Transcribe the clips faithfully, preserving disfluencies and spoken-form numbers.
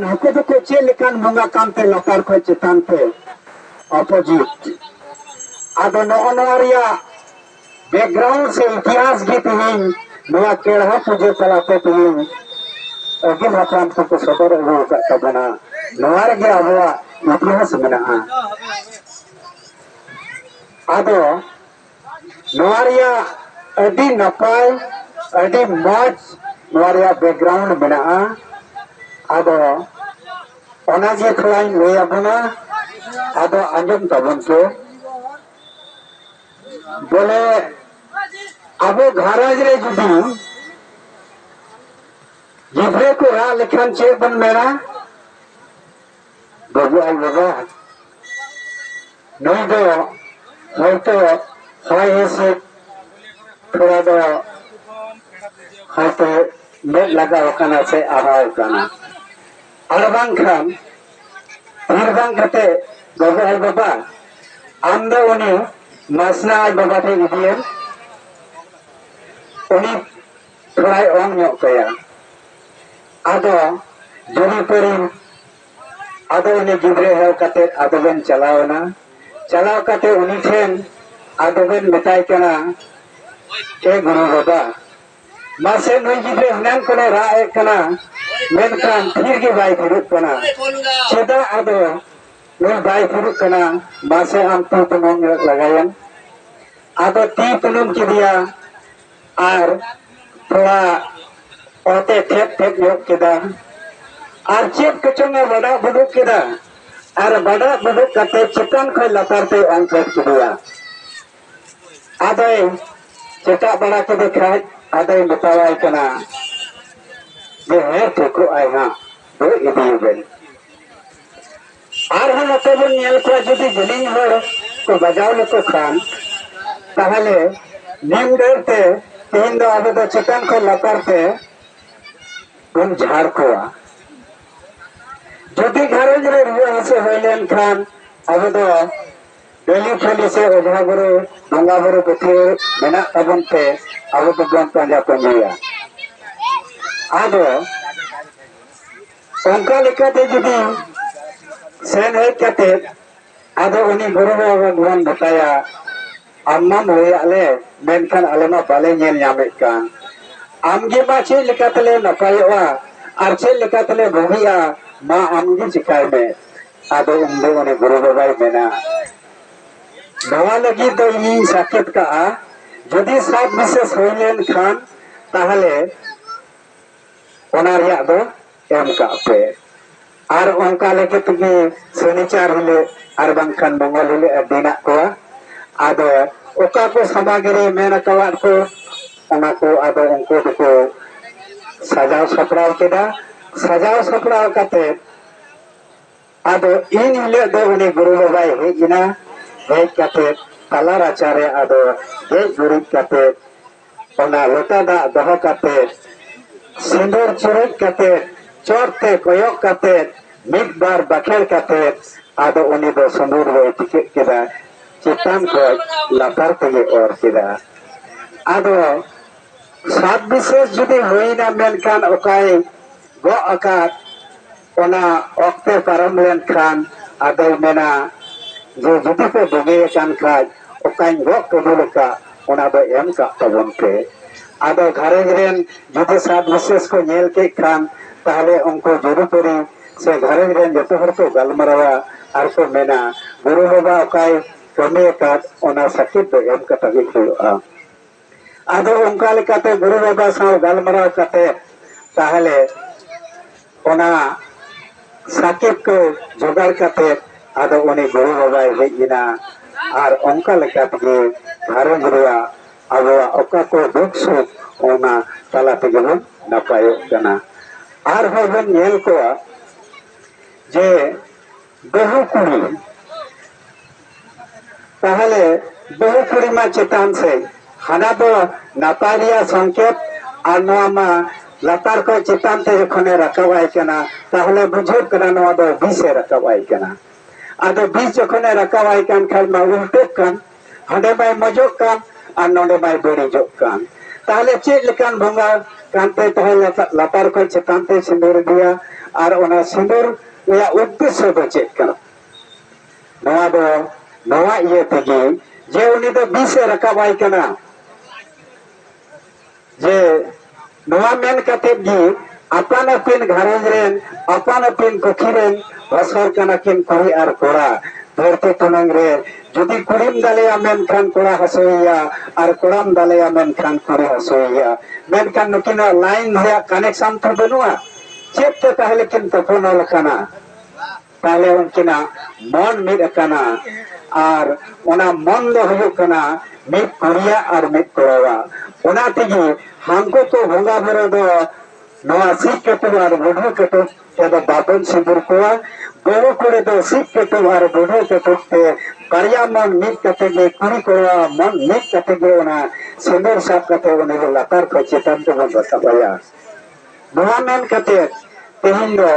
ᱱᱩᱠᱩ ᱫᱚᱠᱚ ᱪᱮᱫ ᱞᱮᱠᱟᱱ ᱵᱚᱸᱜᱟ ᱠᱟᱱᱛᱮ ᱞᱟᱛᱟᱨ ᱠᱷᱚᱱ ᱪᱮᱛᱟᱱ ᱛᱮ ᱚᱯᱳᱡᱤᱴ? ᱟᱫᱚ ᱱᱚᱜᱼᱚ ᱱᱚᱣᱟ ᱨᱮᱭᱟᱜ ᱵᱮᱠᱜᱨᱟᱣᱩᱱᱰ ᱥᱮ ᱤᱛᱤᱦᱟᱥ ᱜᱮ ᱛᱮᱦᱮᱧ ᱱᱚᱣᱟ ᱠᱮᱲᱦᱟ ᱯᱩᱡᱟᱹ ᱛᱟᱞᱟᱛᱮ ᱛᱮᱦᱮᱧ ᱟᱹᱜᱤᱞ ᱦᱟᱯᱲᱟᱢ ᱠᱚᱠᱚ ᱥᱚᱫᱚᱨ ᱟᱹᱜᱩ ᱟᱠᱟᱫ ᱛᱟᱵᱚᱱᱟ᱾ ᱱᱚᱣᱟ ᱨᱮᱜᱮ ᱟᱵᱚᱣᱟᱜ ᱤᱛᱤᱦᱟᱥ ᱢᱮᱱᱟᱜᱼᱟ᱾ ᱟᱫᱚ ᱱᱚᱣᱟ ᱨᱮᱭᱟᱜ ᱟᱹᱰᱤ ᱱᱟᱯᱟᱭ, ᱟᱹᱰᱤ ᱢᱚᱡᱽ ᱱᱚᱣᱟ ᱨᱮᱭᱟᱜ ᱵᱮᱠᱜᱨᱟᱣᱩᱱᱰ ᱢᱮᱱᱟᱜᱼᱟ᱾ ᱟᱫᱚ ᱚᱱᱟᱜᱮ ᱛᱷᱚᱲᱟᱧ ᱞᱟᱹᱭ ᱟᱵᱚᱱᱟ, ᱟᱫᱚ ᱟᱸᱡᱚᱢ ᱛᱟᱵᱚᱱ ᱯᱮ᱾ ᱵᱚᱞᱮ ᱟᱵᱚ ᱜᱷᱟᱨᱚᱸᱡᱽ ᱨᱮ ᱡᱩᱫᱤ ᱜᱤᱫᱽᱨᱟᱹ ᱠᱚ ᱨᱟᱜ ᱞᱮᱠᱷᱟᱱ ᱪᱮᱫ ᱵᱚᱱ ᱢᱮᱱᱟ? ᱵᱟᱹᱵᱩ ᱟᱡ ᱵᱟᱵᱟ ᱱᱩᱭ ᱫᱚ ᱦᱚᱭᱛᱚ ᱦᱚᱭ ᱦᱤᱸᱥᱤᱫ ᱛᱷᱚᱲᱟ ᱫᱚ ᱦᱚᱭᱛᱚ ᱢᱮᱫ ᱞᱟᱜᱟᱣ ᱟᱠᱟᱱᱟ ᱥᱮ ᱟᱨᱟᱣ ᱟᱠᱟᱱᱟ, ᱟᱨ ᱵᱟᱝᱠᱷᱟᱱ ᱛᱷᱤᱨ ᱵᱟᱝ ᱠᱟᱛᱮ, "ᱵᱟᱹᱵᱩ ᱟᱡ ᱵᱟᱵᱟ, ᱟᱢ ᱫᱚ ᱩᱱᱤ ᱢᱟᱥᱱᱟ ᱟᱡ ᱵᱟᱵᱟ ᱴᱷᱮᱱ ᱤᱫᱤᱭᱮᱢ, ᱩᱱᱤ ᱛᱷᱚᱲᱟᱭ ᱚᱝ ᱧᱚᱜ ᱠᱟᱭᱟ᱾" ᱟᱫᱚ ᱡᱩᱨᱤ ᱯᱟᱹᱨᱤ, ᱟᱫᱚ ᱩᱱᱤ ᱜᱤᱫᱽᱨᱟᱹ ᱦᱮᱣ ᱠᱟᱛᱮ ᱟᱫᱚ ᱵᱮᱱ ᱪᱟᱞᱟᱣ ᱮᱱᱟ᱾ ᱪᱟᱞᱟᱣ ᱠᱟᱛᱮ ᱩᱱᱤ ᱴᱷᱮᱱ ᱟᱫᱚ ᱵᱮᱱ ᱢᱮᱛᱟᱭ ᱠᱟᱱᱟ, "ᱮ ᱜᱩᱨᱩ ᱵᱟᱵᱟ, ᱢᱟᱥᱮ ᱱᱩᱭ ᱜᱤᱫᱽᱨᱟᱹ ᱦᱮᱱᱟᱝ ᱠᱷᱚᱱᱮ ᱨᱟᱜ ᱮᱫ ᱠᱟᱱᱟ, ᱢᱮᱱᱠᱷᱟᱱ ᱛᱷᱤᱨ ᱜᱮ ᱵᱟᱭ ᱛᱷᱤᱨᱚᱜ ᱠᱟᱱᱟ, ᱪᱮᱫᱟᱜ ᱟᱫᱚ ᱱᱩᱭ ᱵᱟᱭ ᱛᱷᱤᱨᱚᱜ ᱠᱟᱱᱟ? ᱢᱟᱥᱮ ᱟᱢ ᱛᱤ ᱛᱮᱢ ᱞᱟᱜᱟᱭᱮᱢ᱾" ᱟᱫᱚ ᱛᱤ ᱛᱩᱱᱩᱢ ᱠᱮᱫᱮᱭᱟ ᱟᱨ ᱛᱷᱚᱲᱟ ᱚᱛᱮ ᱴᱷᱮᱯ ᱴᱷᱮᱯ ᱧᱚᱜ ᱠᱮᱫᱟ ᱟᱨ ᱪᱮᱫ ᱠᱚᱪᱚᱝ ᱮ ᱵᱟᱰᱟᱜ ᱵᱩᱰᱩᱜ ᱠᱮᱫᱟ ᱟᱨ ᱵᱟᱰᱟᱜ ᱵᱩᱰᱩᱜ ᱠᱟᱛᱮ ᱪᱮᱛᱟᱱ ᱠᱷᱚᱱ ᱞᱟᱛᱟᱨ ᱛᱮ ᱚᱝ ᱯᱷᱮᱰ ᱠᱮᱫᱮᱭᱟ᱾ ᱟᱫᱚᱭ ᱪᱮᱴᱟᱜ ᱵᱟᱲᱟ ᱠᱮᱫᱮ ᱠᱷᱟᱡ ᱟᱫᱚᱭ ᱢᱮᱛᱟᱣᱟᱭ ᱠᱟᱱᱟ ᱡᱮ, "ᱦᱮᱸ, ᱴᱷᱤᱠᱚᱜ ᱟᱭ ᱦᱟᱸᱜ, ᱫᱚ ᱤᱫᱤᱭᱮᱵᱮᱱ᱾" ᱟᱨᱦᱚᱸ ᱱᱚᱛᱮ ᱵᱚᱱ ᱧᱮᱞ ᱠᱚᱣᱟ, ᱡᱩᱫᱤ ᱡᱮᱞᱮᱧ ᱦᱚᱲ ᱠᱚ ᱵᱟᱡᱟᱣ ᱞᱮᱠᱚ ᱠᱷᱟᱱ, ᱛᱟᱦᱚᱞᱮ ᱱᱤᱢ ᱰᱟᱹᱨ ᱛᱮ ᱛᱮᱦᱮᱧ ᱫᱚ ᱟᱵᱚ ᱫᱚ ᱪᱮᱛᱟᱱ ᱠᱷᱚᱱ ᱞᱟᱛᱟᱨ ᱛᱮ ᱵᱚᱱ ᱡᱷᱟᱲ ᱠᱚᱣᱟ᱾ ᱡᱩᱫᱤ ᱜᱷᱟᱨᱚᱸᱡᱽ ᱨᱮ ᱨᱩᱣᱟᱹ ᱦᱟᱹᱥᱩ ᱦᱩᱭ ᱞᱮᱱᱠᱷᱟᱱ ᱟᱵᱚ ᱫᱚ ᱰᱟᱹᱞᱤ ᱯᱷᱟᱹᱞᱤ ᱥᱮ ᱚᱡᱷᱟ ᱵᱩᱨᱩ, ᱵᱚᱸᱜᱟ ᱵᱩᱨᱩ ᱯᱟᱹᱛᱭᱟᱹᱣ ᱢᱮᱱᱟᱜ ᱛᱟᱵᱚᱱ ᱛᱮ ᱟᱵᱚ ᱫᱚᱵᱚᱱ ᱯᱟᱸᱡᱟ ᱯᱟᱸᱡᱟᱭᱟ᱾ ᱟᱫᱚ ᱚᱱᱠᱟ ᱞᱮᱠᱟᱛᱮ ᱡᱩᱫᱤ ᱥᱮᱱ ᱦᱮᱡ ᱠᱟᱛᱮ ᱟᱫᱚ ᱩᱱᱤ ᱜᱩᱨᱩ ᱵᱟᱵᱟ ᱵᱚᱱ ᱢᱮᱛᱟᱭᱟ, ᱟᱢ ᱢᱟᱢ ᱞᱟᱹᱭᱟᱫ ᱞᱮ, ᱢᱮᱱᱠᱷᱟᱱ ᱟᱞᱮ ᱢᱟ ᱵᱟᱞᱮ ᱧᱮᱞ ᱧᱟᱢᱮᱫ ᱠᱟᱱ, ᱟᱢ ᱜᱮ ᱢᱟ ᱪᱮᱫ ᱞᱮᱠᱟ ᱛᱮᱞᱮ ᱱᱟᱯᱟᱭᱚᱜᱼᱟ ᱟᱨ ᱪᱮᱫ ᱞᱮᱠᱟ ᱛᱮᱞᱮ ᱵᱩᱜᱤᱜᱼᱟ, ᱢᱟ ᱟᱢ ᱜᱮ ᱪᱤᱠᱟᱭ ᱢᱮ᱾ ᱟᱫᱚ ᱩᱱᱫᱚ ᱩᱱᱤ ᱜᱩᱨᱩ ᱵᱟᱵᱟᱭ ᱢᱮᱱᱟ, ᱱᱚᱣᱟ ᱞᱟᱹᱜᱤᱫ ᱫᱚ ᱤᱧᱤᱧ ᱥᱟᱠᱮᱛ ᱠᱟᱜᱼᱟ, ᱡᱩᱫᱤ ᱥᱟᱛ ᱵᱤᱥᱮᱥ ᱦᱩᱭ ᱞᱮᱱ ᱠᱷᱟᱱ ᱛᱟᱦᱚᱞᱮ ᱚᱱᱟ ᱨᱮᱭᱟᱜ ᱫᱚ ᱮᱢ ᱠᱟᱜ ᱯᱮ᱾ ᱟᱨ ᱚᱱᱠᱟ ᱞᱮᱠᱟ ᱛᱮᱜᱮ ᱥᱚᱱᱤᱪᱟᱨ ᱦᱤᱞᱳᱜ ᱟᱨ ᱵᱟᱝᱠᱷᱟᱱ ᱢᱚᱝᱜᱚᱞ ᱦᱤᱞᱳᱜ ᱮ ᱫᱤᱱᱟᱜ ᱠᱚᱣᱟ᱾ ᱟᱫᱚ ᱚᱠᱟ ᱠᱚ ᱥᱟᱢᱟᱜᱨᱤ ᱢᱮᱱ ᱟᱠᱟᱣᱟᱫ ᱠᱚ, ᱚᱱᱟ ᱠᱚ ᱟᱫᱚ ᱩᱱᱠᱩ ᱫᱚᱠᱚ ᱥᱟᱡᱟᱣ ᱥᱟᱯᱲᱟᱣ ᱠᱮᱫᱟ᱾ ᱥᱟᱡᱟᱣ ᱥᱟᱯᱲᱟᱣ ᱠᱟᱛᱮ ᱟᱫᱚ ᱤᱱ ᱦᱤᱞᱳᱜ ᱫᱚ ᱩᱱᱤ ᱜᱩᱨᱩ ᱵᱟᱵᱟᱭ ᱦᱮᱡ ᱮᱱᱟ᱾ ᱦᱮᱡ ᱠᱟᱛᱮ ᱛᱟᱞᱟ ᱨᱟᱪᱟᱨᱮ ᱟᱫᱚ ᱜᱮᱡ ᱜᱩᱨᱤᱡ ᱠᱟᱛᱮ ᱚᱱᱟ ᱞᱚᱴᱟ ᱫᱟᱜ ᱫᱚᱦᱚ ᱠᱟᱛᱮ, ᱥᱤᱸᱫᱩᱨ ᱪᱩᱨᱩᱡ ᱠᱟᱛᱮ, ᱪᱚᱴ ᱛᱮ ᱠᱚᱭᱚᱜ ᱠᱟᱛᱮ, ᱢᱤᱫ ᱵᱟᱨ ᱵᱟᱠᱷᱮᱲ ᱠᱟᱛᱮ, ᱟᱫᱚ ᱩᱱᱤ ᱫᱚ ᱥᱤᱸᱫᱩᱨ ᱫᱚᱭ ᱴᱤᱠᱟᱹᱜ ᱠᱮᱫᱟ, ᱪᱮᱛᱟᱱ ᱠᱷᱚᱱ ᱞᱟᱛᱟᱨ ᱛᱮᱜᱮ ᱚᱨ ᱠᱮᱫᱟ᱾ ᱟᱫᱚ ᱥᱟᱛ ᱵᱤᱥᱮᱥ ᱡᱩᱫᱤ ᱦᱩᱭᱱᱟ, ᱢᱮᱱᱠᱷᱟᱱ ᱚᱠᱟᱭ ᱜᱚᱜ ᱟᱠᱟᱫ, ᱚᱱᱟ ᱚᱠᱛᱮ ᱯᱟᱨᱚᱢ ᱞᱮᱱᱠᱷᱟᱱ ᱟᱫᱚᱭ ᱢᱮᱱᱟ ᱡᱮ, ᱡᱩᱫᱤ ᱯᱮ ᱵᱩᱜᱤ ᱟᱠᱟᱱ ᱠᱷᱟᱡ, ᱚᱠᱟᱧ ᱜᱚᱜ ᱠᱩᱵᱩᱞ ᱟᱠᱟᱫ, ᱚᱱᱟ ᱫᱚ ᱮᱢ ᱠᱟᱜ ᱛᱟᱵᱚᱱ ᱯᱮ᱾ ᱟᱫᱚ ᱜᱷᱟᱨᱚᱸᱡᱽ ᱨᱮᱱ ᱡᱩᱫᱤ ᱥᱟᱛ ᱵᱤᱥᱮᱥ ᱠᱚ ᱧᱮᱞ ᱠᱮᱫ ᱠᱷᱟᱱ, ᱛᱟᱦᱚᱞᱮ ᱩᱱᱠᱩ ᱡᱩᱨᱤᱯᱟᱹᱨᱤ ᱥᱮ ᱜᱷᱟᱨᱚᱸᱡᱽ ᱨᱮᱱ ᱡᱚᱛᱚ ᱦᱚᱲ ᱠᱚ ᱜᱟᱞᱢᱟᱨᱟᱣᱟ ᱟᱨ ᱠᱚ ᱢᱮᱱᱟ, ᱜᱩᱨᱩ ᱵᱟᱵᱟ ᱚᱠᱟᱭ ᱠᱟᱹᱢᱤ ᱟᱠᱟᱫ, ᱚᱱᱟ ᱥᱟᱹᱠᱷᱤ ᱫᱚ ᱮᱢ ᱠᱟᱛᱮ ᱜᱮ ᱦᱩᱭᱩᱜᱼᱟ᱾ ᱟᱫᱚ ᱚᱱᱠᱟ ᱞᱮᱠᱟᱛᱮ ᱜᱩᱨᱩ ᱵᱟᱵᱟ ᱥᱟᱶ ᱜᱟᱞᱢᱟᱨᱟᱣ ᱠᱟᱛᱮ, ᱛᱟᱦᱚᱞᱮ ᱚᱱᱟ ᱥᱟᱠᱮᱛ ᱠᱚ ᱡᱚᱜᱟᱲ ᱠᱟᱛᱮ, ᱟᱫᱚ ᱩᱱᱤ ᱜᱩᱨᱩ ᱵᱟᱵᱟᱭ ᱦᱮᱡ ᱮᱱᱟ᱾ ᱟᱨ ᱚᱱᱠᱟ ᱞᱮᱠᱟ ᱛᱮᱜᱮ ᱜᱷᱟᱨᱚᱸᱡᱽ ᱨᱮᱭᱟᱜ ᱟᱵᱚᱣᱟᱜ ᱚᱠᱟ ᱠᱚ ᱫᱩᱠ ᱥᱩᱠ, ᱚᱱᱟ ᱛᱟᱞᱟ ᱛᱮᱜᱮ ᱵᱚᱱ ᱱᱟᱯᱟᱭᱚᱜ ᱠᱟᱱᱟ᱾ ᱟᱨᱦᱚᱸ ᱵᱚᱱ ᱧᱮᱞ ᱠᱚᱣᱟ ᱡᱮ ᱵᱟᱹᱦᱩ ᱠᱩᱲᱤ, ᱛᱟᱦᱚᱞᱮ ᱵᱟᱹᱦᱩ ᱠᱩᱲᱤ ᱢᱟ ᱪᱮᱛᱟᱱ ᱥᱮᱫ, ᱦᱟᱱᱟ ᱫᱚ ᱱᱟᱯᱟᱭ ᱨᱮᱭᱟᱜ ᱥᱚᱝᱠᱮᱛ, ᱟᱨ ᱱᱚᱣᱟ ᱢᱟ ᱞᱟᱛᱟᱨ ᱠᱷᱚᱱ ᱪᱮᱛᱟᱱ ᱛᱮ ᱡᱚᱠᱷᱚᱱᱮ ᱨᱟᱠᱟᱵ ᱟᱭ ᱠᱟᱱᱟ, ᱛᱟᱦᱚᱞᱮ ᱵᱩᱡᱷᱟᱹᱜ ᱠᱟᱱᱟ ᱱᱚᱣᱟ ᱫᱚ ᱵᱤᱥ ᱮ ᱨᱟᱠᱟᱵ ᱟᱭ ᱠᱟᱱᱟ᱾ ᱟᱫᱚ ᱵᱤᱥ ᱡᱚᱠᱷᱚᱱᱮ ᱨᱟᱠᱟᱵ ᱟᱭ ᱠᱟᱱ ᱠᱷᱟᱱ ᱢᱟ ᱩᱞᱴᱟᱹᱜ ᱠᱟᱱ, ᱦᱟᱸᱰᱮ ᱢᱟᱭ ᱢᱚᱡᱚᱜ ᱠᱟᱱ ᱟᱨ ᱱᱚᱰᱮ ᱢᱟᱭ ᱵᱟᱹᱲᱤᱡᱚᱜ ᱠᱟᱱ᱾ ᱛᱟᱦᱚᱞᱮ ᱪᱮᱫ ᱞᱮᱠᱟᱱ ᱵᱚᱸᱜᱟ ᱠᱟᱱᱛᱮ ᱛᱟᱦᱮᱸ ᱞᱟᱛᱟ-, ᱞᱟᱛᱟᱨ ᱠᱷᱚᱱ ᱪᱮᱛᱟᱱ ᱛᱮ ᱥᱤᱸᱫᱩᱨ ᱤᱫᱤᱭᱟ᱾ ᱟᱨ ᱚᱱᱟ ᱥᱤᱸᱫᱩᱨ ᱨᱮᱭᱟᱜ ᱩᱫᱽᱫᱮᱥᱥᱚ ᱫᱚ ᱪᱮᱫ ᱠᱟᱱᱟ? ᱱᱚᱣᱟ ᱫᱚ ᱱᱚᱣᱟ ᱤᱭᱟᱹ ᱛᱮᱜᱮ ᱡᱮ ᱩᱱᱤ ᱫᱚ ᱵᱤᱥ ᱮ ᱨᱟᱠᱟᱵ ᱟᱭ ᱠᱟᱱᱟ᱾ ᱡᱮ ᱱᱚᱣᱟ ᱢᱮᱱ ᱠᱟᱛᱮ ᱜᱮ ᱟᱯᱟᱱ ᱟᱹᱯᱤᱱ ᱜᱷᱟᱨᱚᱸᱡᱽ ᱨᱮᱱ, ᱟᱯᱟᱱ ᱟᱹᱯᱤᱱ ᱠᱩᱠᱷᱤ ᱨᱮᱱ ᱦᱚᱥᱚᱨ ᱠᱟᱱᱟ ᱠᱤᱱ ᱠᱩᱲᱤ ᱟᱨ ᱠᱚᱲᱟ᱾ ᱫᱷᱟᱹᱨᱛᱤ ᱴᱩᱱᱟᱹᱝ ᱨᱮ ᱡᱩᱫᱤ ᱠᱩᱲᱤᱢ ᱫᱟᱞᱮᱭᱟ ᱢᱮᱱᱠᱷᱟᱱ ᱠᱚᱲᱟ ᱦᱟᱹᱥᱩᱭᱮᱭᱟ, ᱟᱨ ᱠᱚᱲᱟᱢ ᱫᱟᱞᱮᱭᱟ ᱢᱮᱱᱠᱷᱟᱱ ᱠᱩᱲᱤ ᱦᱟᱹᱥᱩᱭᱮᱭᱟ᱾ ᱢᱮᱱᱠᱷᱟᱱ ᱱᱩᱠᱤᱱᱟᱜ ᱞᱟᱭᱤᱱ ᱨᱮᱭᱟᱜ ᱠᱟᱱᱮᱠᱥᱚᱱ ᱛᱚ ᱵᱟᱹᱱᱩᱜᱼᱟ᱾ ᱪᱮᱫ ᱛᱮ ᱛᱟᱦᱞᱮ ᱠᱤᱱ ᱛᱚᱯᱚᱞ ᱟᱠᱟᱱᱟ? ᱛᱟᱦᱞᱮ ᱩᱱᱠᱤᱱᱟᱜ ᱢᱚᱱ ᱢᱤᱫ ᱟᱠᱟᱱᱟ᱾ ᱟᱨ ᱚᱱᱟ ᱢᱚᱱ ᱫᱚ ᱦᱩᱭᱩᱜ ᱠᱟᱱᱟ ᱢᱤᱫ ᱠᱩᱲᱤᱭᱟᱜ ᱟᱨ ᱢᱤᱫ ᱠᱚᱲᱟᱣᱟᱜ᱾ ᱚᱱᱟ ᱛᱮᱜᱮ ᱦᱟᱱᱠᱩ ᱠᱚ ᱵᱚᱸᱜᱟ ᱵᱩᱨᱩ ᱫᱚ ᱱᱚᱣᱟ ᱥᱤᱠ ᱠᱟᱹᱴᱩᱵ ᱟᱨ ᱵᱩᱰᱷᱟᱹ ᱠᱟᱹᱴᱩᱵ ᱛᱮᱫᱚ ᱵᱟᱵᱚᱱ ᱥᱤᱸᱫᱩᱨ ᱠᱚᱣᱟ᱾ ᱵᱟᱹᱦᱩ ᱠᱩᱲᱤ ᱫᱚ ᱥᱤᱠ ᱠᱟᱹᱴᱩᱵ ᱟᱨ ᱵᱩᱰᱷᱟᱹ ᱠᱟᱹᱴᱩᱵ ᱛᱮ ᱵᱟᱨᱭᱟ ᱢᱚᱱ ᱢᱤᱫ ᱠᱟᱛᱮ ᱜᱮ, ᱠᱩᱲᱤ ᱠᱚᱲᱟ ᱢᱚᱱ ᱢᱤᱫ ᱠᱟᱛᱮ ᱜᱮ ᱚᱱᱟ ᱥᱤᱸᱫᱩᱨ ᱥᱟᱵ ᱠᱟᱛᱮ ᱩᱱᱤ ᱫᱚ ᱞᱟᱛᱟᱨ ᱠᱷᱚᱱ ᱪᱮᱛᱟᱱ ᱛᱮᱵᱚᱱ ᱨᱟᱠᱟᱵ ᱟᱭᱟ᱾ ᱱᱚᱣᱟ ᱢᱮᱱ ᱠᱟᱛᱮ ᱛᱮᱦᱮᱧ ᱫᱚ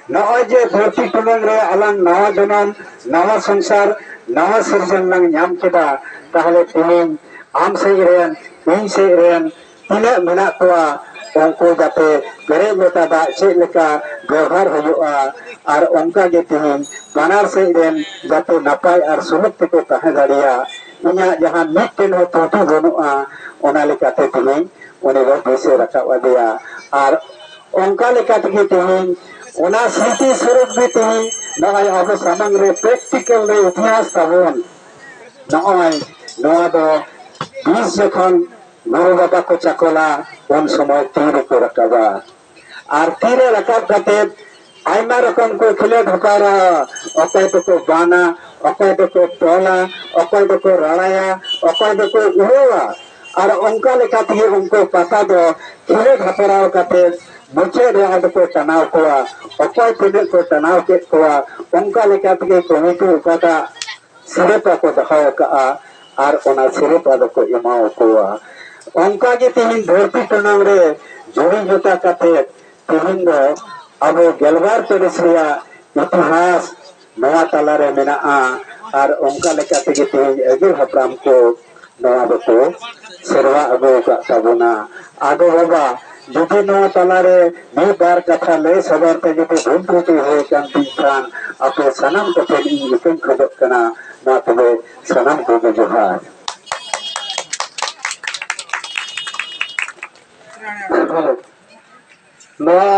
ᱱᱚᱜᱼᱚᱭ ᱡᱮ ᱫᱷᱟᱹᱨᱛᱤ ᱴᱩᱱᱟᱹᱝ ᱨᱮ ᱟᱞᱟᱝ ᱱᱟᱣᱟ ᱡᱚᱱᱚᱢ, ᱱᱟᱣᱟ ᱥᱚᱝᱥᱟᱨ, ᱱᱟᱣᱟ ᱥᱤᱨᱡᱚᱱ ᱞᱟᱝ ᱧᱟᱢ ᱠᱮᱫᱟ, ᱛᱟᱦᱞᱮ ᱛᱮᱦᱮᱧ ᱟᱢ ᱥᱮᱫ ᱨᱮᱱ, ᱤᱧ ᱥᱮᱫ ᱨᱮᱱ ᱛᱤᱱᱟᱹᱜ ᱢᱮᱱᱟᱜ ᱠᱚᱣᱟ, ᱩᱱᱠᱩ ᱡᱟᱛᱮ ᱯᱮᱨᱮᱡ ᱞᱚᱴᱟ ᱫᱟᱜ ᱪᱮᱫ ᱞᱮᱠᱟ ᱵᱮᱣᱦᱟᱨ ᱦᱩᱭᱩᱜᱼᱟ, ᱟᱨ ᱚᱱᱠᱟ ᱜᱮ ᱛᱮᱦᱮᱧ ᱵᱟᱱᱟᱨ ᱥᱮᱫ ᱨᱮᱱ ᱡᱟᱛᱮ ᱱᱟᱯᱟᱭ ᱟᱨ ᱥᱩᱞᱩᱠ ᱛᱮᱠᱚ ᱛᱟᱦᱮᱸ ᱫᱟᱲᱮᱭᱟᱜ᱾ ᱤᱧᱟᱹᱜ ᱡᱟᱦᱟᱸ ᱢᱤᱫᱴᱮᱱ ᱦᱚᱸ ᱛᱨᱩᱴᱤ ᱵᱟᱹᱱᱩᱜᱼᱟ, ᱚᱱᱟ ᱞᱮᱠᱟᱛᱮ ᱛᱮᱦᱮᱧ ᱩᱱᱤ ᱫᱚ ᱵᱤᱥ ᱮ ᱨᱟᱠᱟᱵ ᱟᱫᱮᱭᱟ᱾ ᱟᱨ ᱚᱱᱠᱟ ᱞᱮᱠᱟ ᱛᱮᱜᱮ ᱛᱮᱦᱮᱧ ᱚᱱᱟ ᱥᱨᱤᱛᱤ ᱥᱚᱨᱚᱯ ᱜᱮ ᱛᱮᱦᱮᱧ ᱱᱚᱜᱼᱚᱭ ᱟᱵᱚ ᱥᱟᱢᱟᱝ ᱨᱮ ᱯᱨᱮᱠᱴᱤᱠᱟᱞ ᱨᱮ ᱤᱛᱤᱦᱟᱥ ᱛᱟᱵᱚᱱ᱾ ᱱᱚᱜᱼᱚᱭ ᱱᱚᱣᱟ ᱫᱚ ᱵᱤᱥ ᱡᱚᱠᱷᱚᱱ ᱜᱩᱨᱩ ᱵᱟᱵᱟ ᱠᱚ ᱪᱟᱠᱚᱞᱟ, ᱩᱱ ᱥᱚᱢᱚᱭ ᱛᱤ ᱨᱮᱠᱚ ᱨᱟᱠᱟᱵᱟ᱾ ᱟᱨ ᱛᱤ ᱨᱮ ᱨᱟᱠᱟᱵ ᱠᱟᱛᱮ ᱟᱭᱢᱟ ᱨᱚᱠᱚᱢ ᱠᱚ ᱠᱷᱮᱞᱳᱰ ᱦᱟᱛᱟᱣᱟ, ᱚᱠᱚᱭ ᱫᱚᱠᱚ ᱵᱟᱱᱟ, ᱚᱠᱚᱭ ᱫᱚᱠᱚ ᱛᱚᱞᱟ, ᱚᱠᱚᱭ ᱫᱚᱠᱚ ᱨᱟᱲᱟᱭᱟ, ᱚᱠᱚᱭ ᱫᱚᱠᱚ ᱩᱲᱟᱹᱣᱟ᱾ ᱟᱨ ᱚᱱᱠᱟ ᱞᱮᱠᱟ ᱛᱮᱜᱮ ᱩᱱᱠᱩ ᱯᱟᱛᱟ ᱫᱚ ᱠᱷᱮᱞᱳᱰ ᱦᱮᱯᱨᱟᱣ ᱠᱟᱛᱮ ᱢᱩᱪᱟᱹᱫ ᱨᱮ ᱟᱫᱚ ᱠᱚ ᱴᱟᱱᱟᱣ ᱠᱚᱣᱟ᱾ ᱚᱠᱚᱭ ᱛᱤᱱᱟᱹᱜ ᱠᱚ ᱴᱟᱱᱟᱣ ᱠᱮᱫ ᱠᱚᱣᱟ, ᱚᱱᱠᱟ ᱞᱮᱠᱟ ᱛᱮᱜᱮ ᱠᱚᱢᱤᱴᱤ ᱚᱠᱟᱴᱟᱜ ᱥᱤᱨᱯᱟᱹ ᱠᱚ ᱫᱚᱦᱚ ᱟᱠᱟᱫᱼᱟ, ᱟᱨ ᱚᱱᱟ ᱥᱤᱨᱯᱟᱹ ᱫᱚᱠᱚ ᱮᱢᱟ ᱠᱚᱣᱟ᱾ ᱚᱱᱠᱟ ᱜᱮ ᱛᱮᱦᱮᱧ ᱫᱷᱟᱹᱨᱛᱤ ᱴᱩᱱᱟᱹᱝ ᱨᱮ ᱡᱩᱨᱤ ᱡᱚᱛᱟ ᱠᱟᱛᱮ ᱛᱮᱦᱮᱧ ᱫᱚ ᱟᱵᱚ ᱜᱮᱞᱵᱟᱨ ᱯᱟᱹᱨᱤᱥ ᱨᱮᱭᱟᱜ ᱤᱛᱤᱦᱟᱥ ᱱᱚᱣᱟ ᱛᱟᱞᱟᱨᱮ ᱢᱮᱱᱟᱜᱼᱟ᱾ ᱟᱨ ᱚᱱᱠᱟ ᱞᱮᱠᱟ ᱛᱮᱜᱮ ᱛᱮᱦᱮᱧ ᱟᱹᱜᱤᱞ ᱦᱟᱯᱲᱟᱢ ᱠᱚ ᱱᱚᱣᱟ ᱫᱚᱠᱚ ᱥᱮᱨᱣᱟ ᱟᱹᱜᱩ ᱟᱠᱟᱫ ᱛᱟᱵᱚᱱᱟ᱾ ᱟᱫᱚ ᱵᱟᱵᱟ, ᱡᱩᱫᱤ ᱱᱚᱣᱟ ᱛᱟᱞᱟᱨᱮ ᱢᱤᱫ ᱵᱟᱨ ᱠᱟᱛᱷᱟ ᱞᱟᱹᱭ ᱥᱚᱫᱚᱨ ᱛᱮ ᱡᱩᱫᱤ ᱵᱷᱩᱞ ᱛᱨᱩᱴᱤ ᱦᱩᱭ ᱟᱠᱟᱱ ᱛᱤᱧ ᱠᱷᱟᱱ, ᱟᱯᱮ ᱥᱟᱱᱟᱢ ᱠᱚᱴᱷᱮᱱ ᱤᱧ ᱤᱠᱟᱹᱧ ᱠᱷᱚᱡᱚᱜ ᱠᱟᱱᱟ᱾ ᱢᱟ ᱛᱚᱵᱮ, ᱥᱟᱱᱟᱢ ᱠᱚᱜᱮ ᱡᱚᱦᱟᱨ᱾ ᱱᱚᱣᱟ